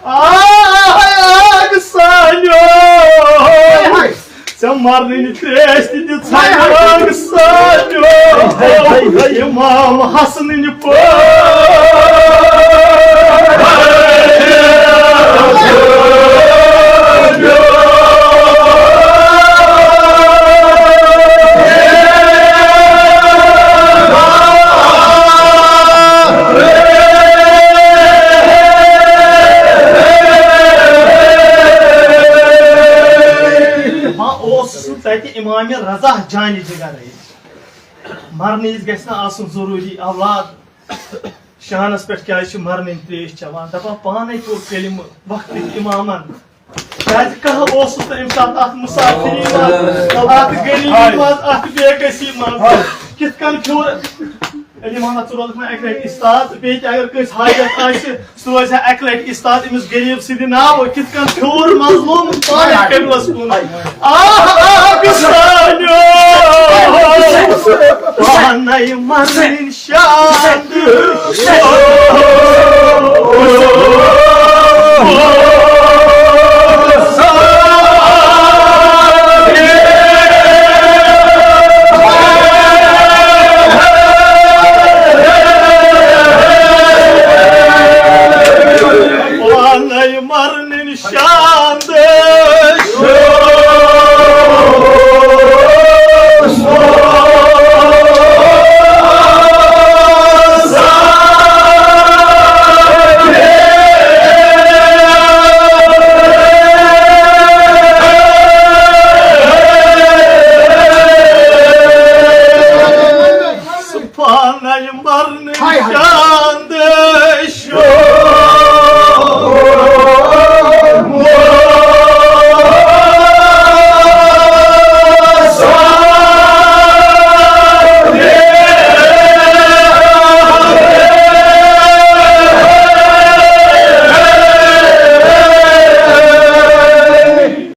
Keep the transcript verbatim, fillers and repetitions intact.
آگ سانیو، ژےٚ مرنٕنۍ ترٛیش تہِ دِژ آگ سانیو، امام حسنٕنۍ پٲٹھۍ۔ وۄنۍ اوس سُہ تتہِ امام رضا جانہِ جگر۔ مرنہٕ وِزِ گژھِ نہٕ آسُن ضروٗری اولاد۔ شانس پٮ۪ٹھ کیازِ چھِ مرنٕنۍ ترٛیش چٮ۪وان؟ دپان پانے پوٚر کلمہٕ وقتٕکۍ امامن۔ کیازِ کانٛہہ اوسُس نہٕ امہِ ساتہٕ اتھ مسافری منٛز، اتھ غریبی منٛز، اتھ بے کسی منٛز۔ کِتھ کٔنۍ پھیوٗر علی محمد ژٕ روزکھ وۄنۍ اکہِ لٹہِ استاد، بیٚیہِ تہِ اگر کٲنٛسہِ حاجت آسہِ، سُہ روزِ ہا اکہِ لٹہِ استاد أمِس غریب سٕنٛدِ ناوٕ۔ کِتھ کٔنۍ پھیوٗر مظلوم پانے قبلس کُن۔ آہ، آہ، بِسانیو۔ پانے منٕنۍ شان۔